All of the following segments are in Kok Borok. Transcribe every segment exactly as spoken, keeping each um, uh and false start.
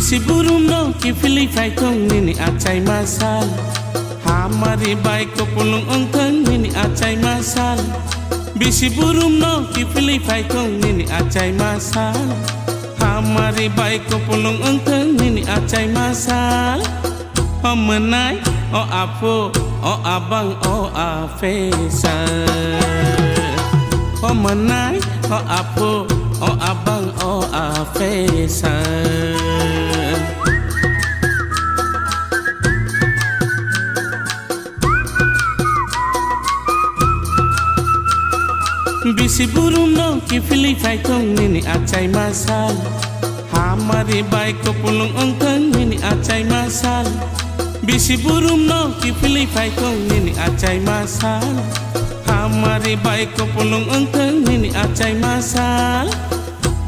Bisi burumno kiphilwi phaithung nini achaima sal. Hamari bai kupulung wngthung nini achaima sal. Bisi burumno kiphilwi phaithung nini achaima sal. Hamari bai kupulung wngthung nini achaima sal. O mwnai, o aphu, o abang, o apheisa. O mwnai, o aphu, o abang, o apheisa. Bisi burumno kiphilwi phaithung nini achaima sal. Hamari bai kupulung wngthung nini achaima sal. Bisi burumno kiphilwi phaithung nini achaima sal. Hamari bai kupulung wngthung nini achaima sal.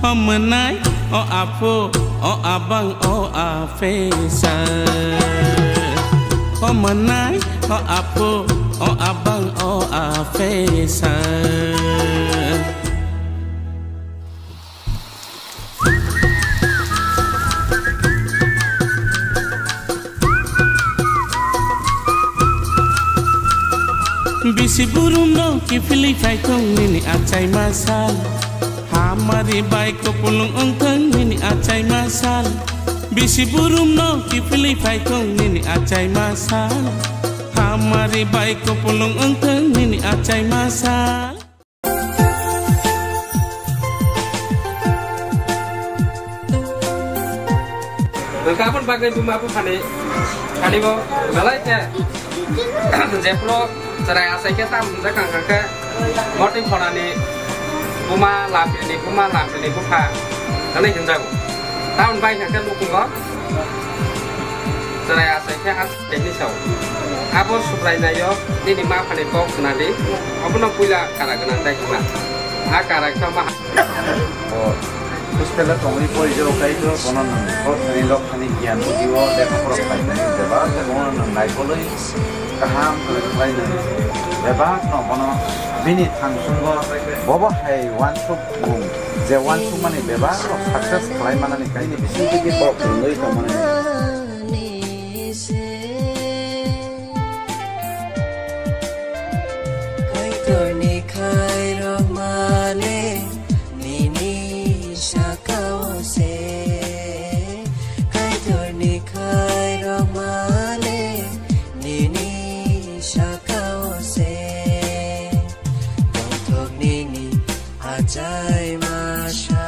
O mwnai, o aphu, o abang, o apheisa. O mwnai, o aphu, o abang, o apheisa. Bisi burumno kiphilwi phaithung nini achaima sal. Hamari bai kupulung wngthung nini achaima sal. Bisi burumno kiphilwi phaithung nini achaima sal. Hamari bai kupulung wngthung nini achaima sal. Gabon bagwi buma buphani kalibo belai khe jephuru chwrai achai khe tam hwnjak ang khe motwi phonani buma lampini buma lampini bupha hwnwi hwnjago. Tamoni bai khe nukhungo chwrai achai khe ha. Tei sao, abo Subrainaio nini ma phani kok khna di, obono puila kara gwnang dai hwnna. A kara khe ma ha- O hostel-o tongwi porijak kaitor bono nwng kok thani lok thani giyan budi-o lekha pora khlainai bebak khe bono nwng naikolwi kaham kwrwi khlai nwng bebak no bono bini thangsungo bobo hai uansuk mung je uansukmani bebak rok success khlai manani kaini bisingtwi borok kwrwngwi tongmani. Kaitorni khairok male nini sakao se. Kaitorni khairok male nini sakao se. Tongthok nini achai masa.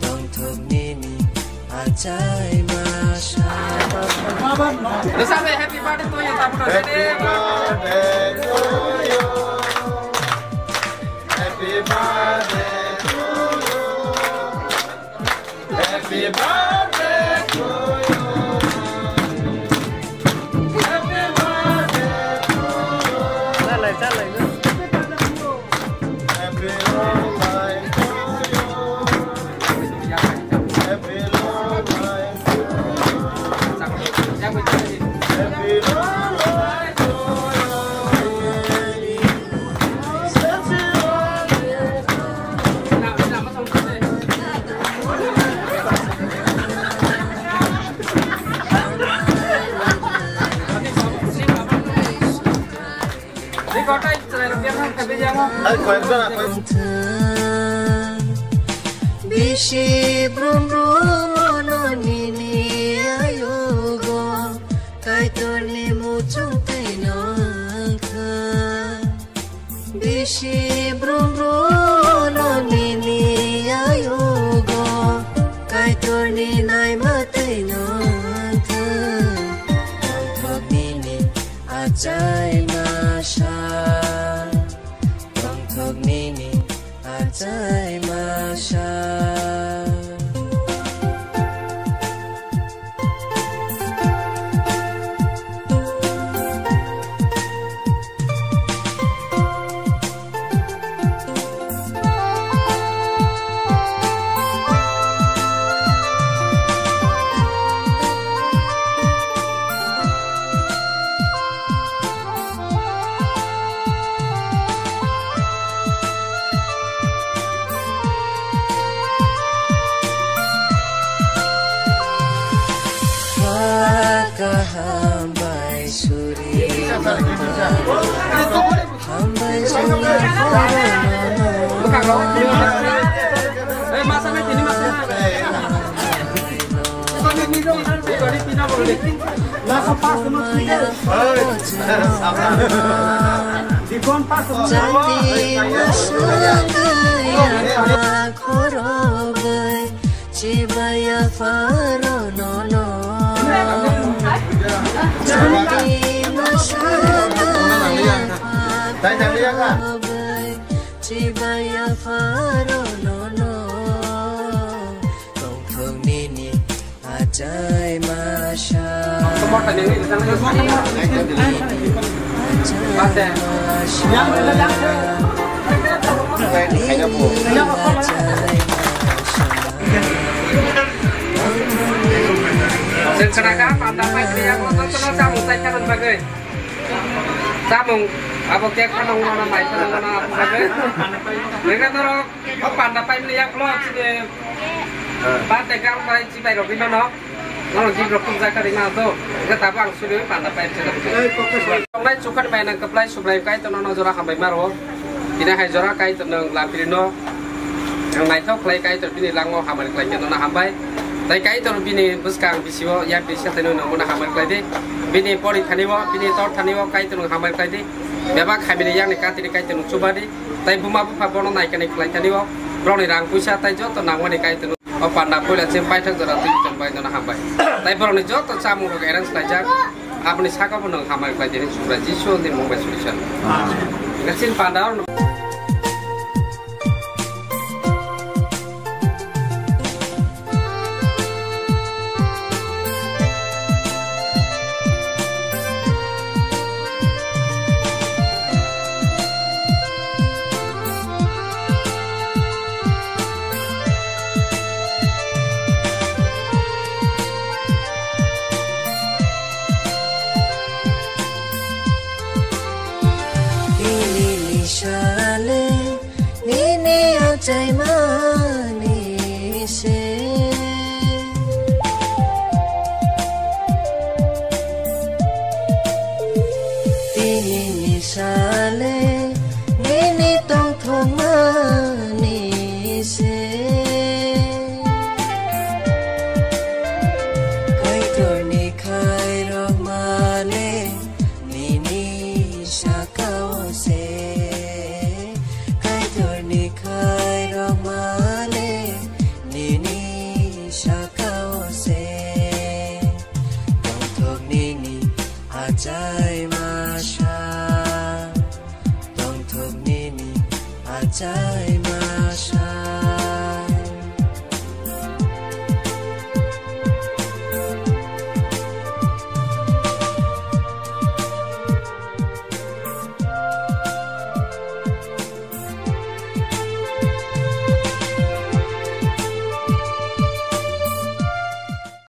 Tongthok nini achai masa. Rwchapdi, happy birthday to you, Tabuno. Happy birthday to you. Happy birthday to you. Happy birthday to you. Happy birthday to you. Chalai, chalai. Happy long life to you. Happy long life to you. Happy long life to you. Bisi brum brum no nini ayugo, Kaitorni muchung twi nangkha. Bisi brum brum no nini ayugo, Kaitorni naima twi nangkha. Tongthok nini achai masa, tongthok nini achai masa. Chibaya faro no no. Chandi masaka ya. Chibaya faro no no. Tongthok nini achai masa. Chwng khna kha panda pai twi yakno jotono chamung chai kha rwna bagwi. Chamung abo cake phano wngmano, mai phano wngmano, abo bagwi. Nokha norok o panda pai mani yakno chini birthday girl bai chibai rok rimano. Nono gift rok khum jaka rima do. Hingke tabuk ang suri panda pai chwla. Tongnai chukhat bai nang kwplai Subraiyung Kaitor nono jora hambai maro. Tini hai jora Kaitor nwng lapiri no. Ang naithok khlai Kaitor bini lango hamari khlai khe nono hambai. Tai Kaitor bini bwskang bisio yak di sete no nono hamari khlai di. Bini pori thani o, bini tor thani o Kaitor nwng hamari khlai di. Bebak hamini yakni katini Kaitor nwng chuba di. Tai buma bupha bono naikani khlai thani o. Borokni rang puisa tai joto nangmani Kaitor nwng. O panda puila chini paithak jora twi tong bai nono hambai. Tai borokni joto chamung rok arrange khlaijak. Aboni saka bo nwng hambai khlai di hwnwi Subrai Jisu ni mung bai suri sano. Chini panda o Nini sale, nini achaimani se. Nini sale, nini tongthokmani se. Kaitorni khairokmale, nini sakao se. Kaitorni khairokmale, nini sakao se. Tongthok nini achaima sa. Tongthok nini achaima